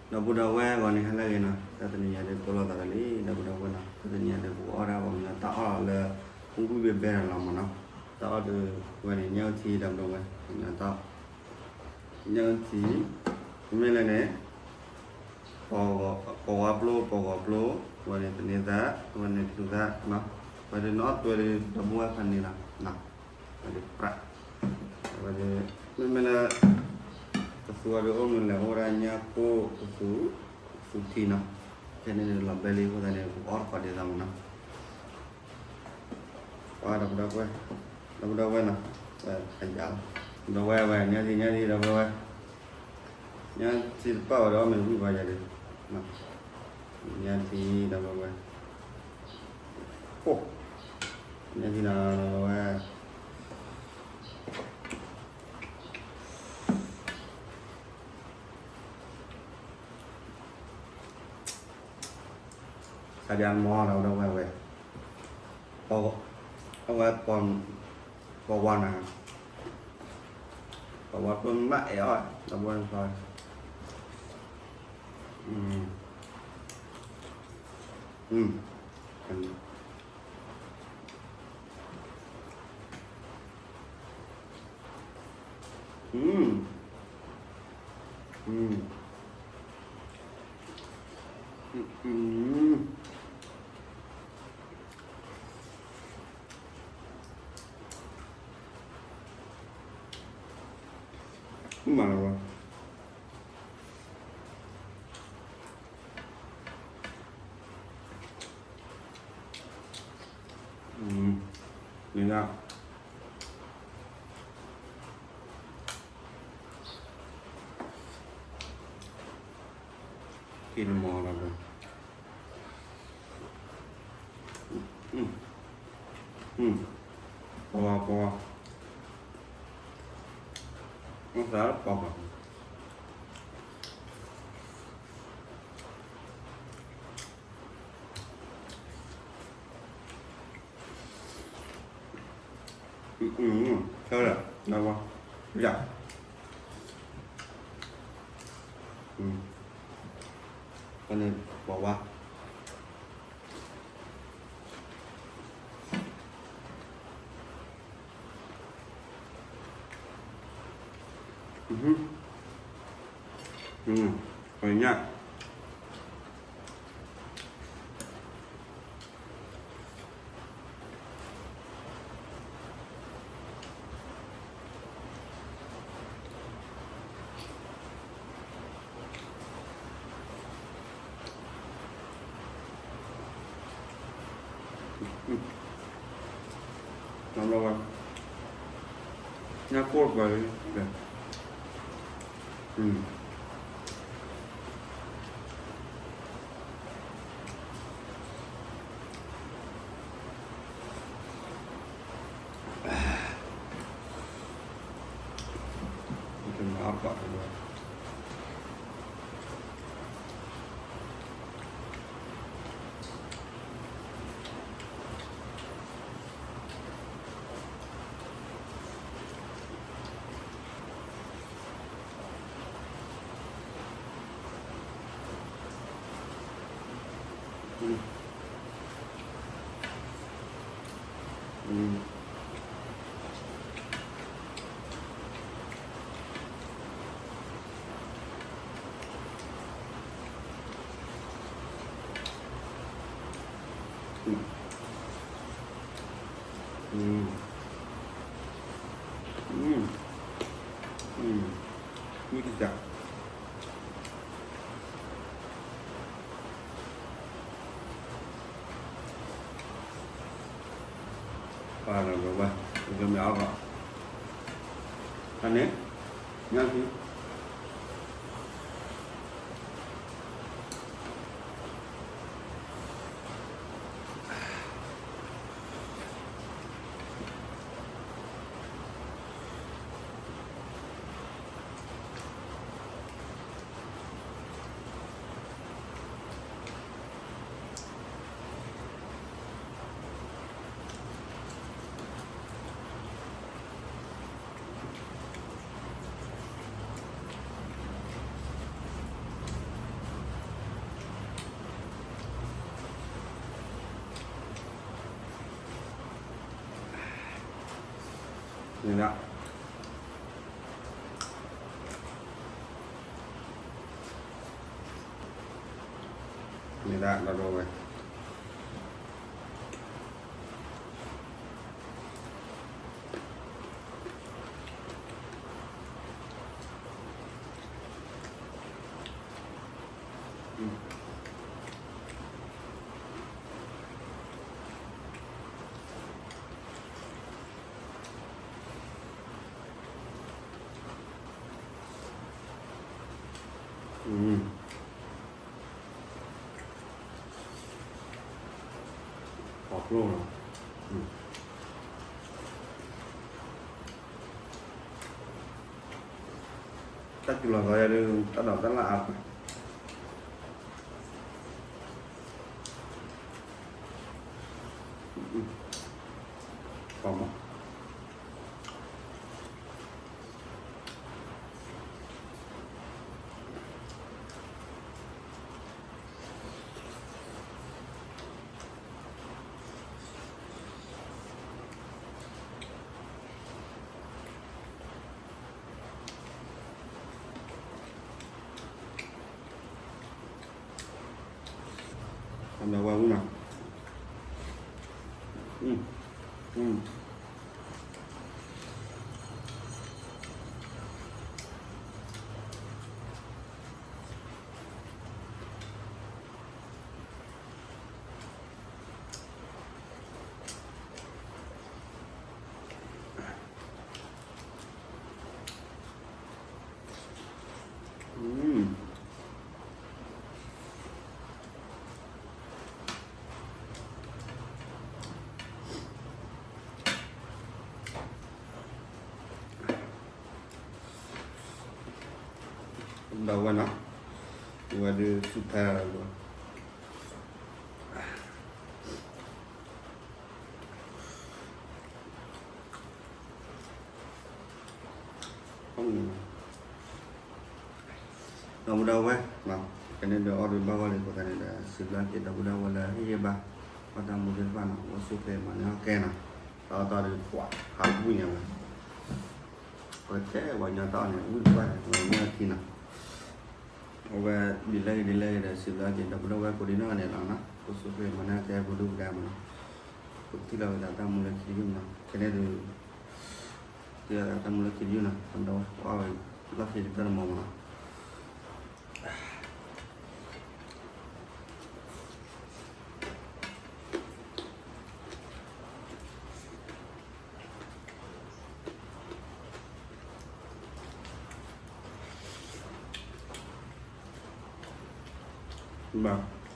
ဒီပုၢ်ဒီဝဲၢ်ဂီၤန့ၣ် ဟါလၢအဂ့ၤနီၤ, တၢ်တနံၤညါဒီး တိၢ်လိာ်သးဒီးလံ ဒီပုၢ်ဒီဝဲၢ်နီၤ, တၢ်တနံၤညါဒီး ပကအီၣ်ဒၣ်ပှၤကညီတၢ်အီၣ်လၢ ဟူကွံၢ်ဘ့ၣ်ဘဲလီၤမးနီၤ, တၢ်အီၣ်ဒီးဝဲန့ၣ် ညၣ်အုၣ်ထံ ဒီပုၢ်ဒီဝဲၢ် ပှၤကညီတၢ်အီၣ်, ညၣ်အုၣ်ထံ, မ့ၢ်လၢန့ၣ် ပိာ်ဝါပျိ ပိာ်ဂီၤပျိ, ဝဲန့ၣ်သန့ၤသၣ် ဝဲန့ၣ်ထူသၣ်နီၤ, ဝဲဒၣ်နီၣ်တွဲဒီး ဒီပုၢ်ဝဲၢ်ဖးန့ၣ်လီၤ, ဝဲဒၣ်ပြး, ဝဲဒၣ် မ့မ့ၢ်လၢ ကသူအီၤဒီးအိၣ်မနုၤလဲၣ် အိၣ်ဝဲဒၣ်ညၣ်ကိၣ် ကသူ, ကသူထံနီၤ, ခဲန့ၣ်န့ၣ်လီၤဘဲလံအဃိသတးန့ၣ် ပကအီၣ်တကိးဒ်သိးမးနီၤ, ပှၤဒီပုၢ်ဒီဝဲၢ်, ဒီပုၢ်ဒီဝဲၢ်နီၤ, အယၤလီၤ, ဒီပုၢ်ဒီဝဲၢ်ဝဲ ညၣ်ထံ ညၣ်ထံ ဒီပုၢ်ဒီဝဲၢ်, ညၣ်ထံတပာ်ဝဲဒီးအီၣ်မ့ၢ်ဝံၣ်ပှၤယၤဒီး, ညၣ်ထံ ဒီပုၢ်ဒီဝဲၢ်, အိၣ်, ညၣ်ထံနီၤ ဒီပုၢ်ဒီဝဲၢ် စးဒံးမီၤဒီပုၢ်ဒီဝဲၢ်ဝဲ, အဝဲ ပိာ်ဝါနီၤ, ပိာ်ဝါပမ့ၢ်အဲၣ်အီၣ် ဒီပုၢ်ဝဲၢ်, မၤလီၤဝဲ မ့ၢ်ဒၣ် က့ၤနမီၤလီၤဘၣ်, ပှၤပှၤ, မ့ၢ်သးပှၤပှၤ ဆၢလၢ နဝါ ယၤ ဖဲန့ၣ် ပှၤဝါ ပှၤညၣ် ညၣ်ကိၢ်ပှၤလံ မ့ၢ်ကစၢ် ပှၤလၢၤဘၣ်, ယမ့ၢ်အီၣ်ဘၣ်, အန့ၣ် ညၣ်ထံ န့ၣ်ဒၣ်, န့ၣ်ဒၣ် ဒီပုၢ်ဝဲၢ်, ခီဖျိလီၤ, တၢ်စူၤလီၤသီယၤဒုး တၢ်ဒိးတၢ်လၢ်အါ, ကီမး. အဝဲဝံၤနီၤ, ဒီးဝဲနီၤ, ဝဲဒုးဆူၣ်ဖျါလီၤ, ဒီပုၢ်ဒီဝဲၢ်, ကန့ၣ်ဒီးအီၣ်ဒုးဘၣ်ဂီၢ်လံ အဃိသတးန့ၣ်ဒီး စံးဘျုးက့ၤဒီပုၢ်ဒီဝဲၢ်လၢဟ့ၣ်ဂံၢ်ဘါ ဘၣ်တၢ်မူသ့ၣ်တဖၣ်နီၤ, အိၣ်ဆူၣ်ချ့မၤန့ၢ်အီၣ်ကဲနီၤ, ဒီးတၢ်ဒုးကွၢ်ဟးဝံၣ်န့ၣ်ဝဲ, ပကတဲပှၤကညီတၢ်အီၣ်န့ၣ် ဝံၣ်တဖၣ်န့ၣ် ဝဲမ့ၢ်အခံနီၤ, အဝဲဒ်လဲၣ်ဂ့ၤဒ်လဲၣ်ဂ့ၤဒီး စံးဘျုးက့ၤဒီပုၢ်ဒီဝဲၢ်ကိးဒံနီၢ်ဂၤဒဲးလီၤနီၤ, အိၣ်ဆူၣ်ချ့မၤန့ၢ်အီၣ်ကဲပှၤဒုၣ်ပှၤဒါမးနီၤ, ပကထံၣ်လိာ်က့ၤသးတၢ်မူလၢခံတယုၢ်မးနီၤ, ခဲန့ၣ်ဒုး ထံၣ်လိာ်သးတၢ်မူလၢခံတယုၢ်နီၤ, ဒီပုၢ်ဒီဝဲၢ် ကွၢ်ဝဲလီၢ်ခံကတၢၢ်တမီၤမးနီၤ. ဘၣ်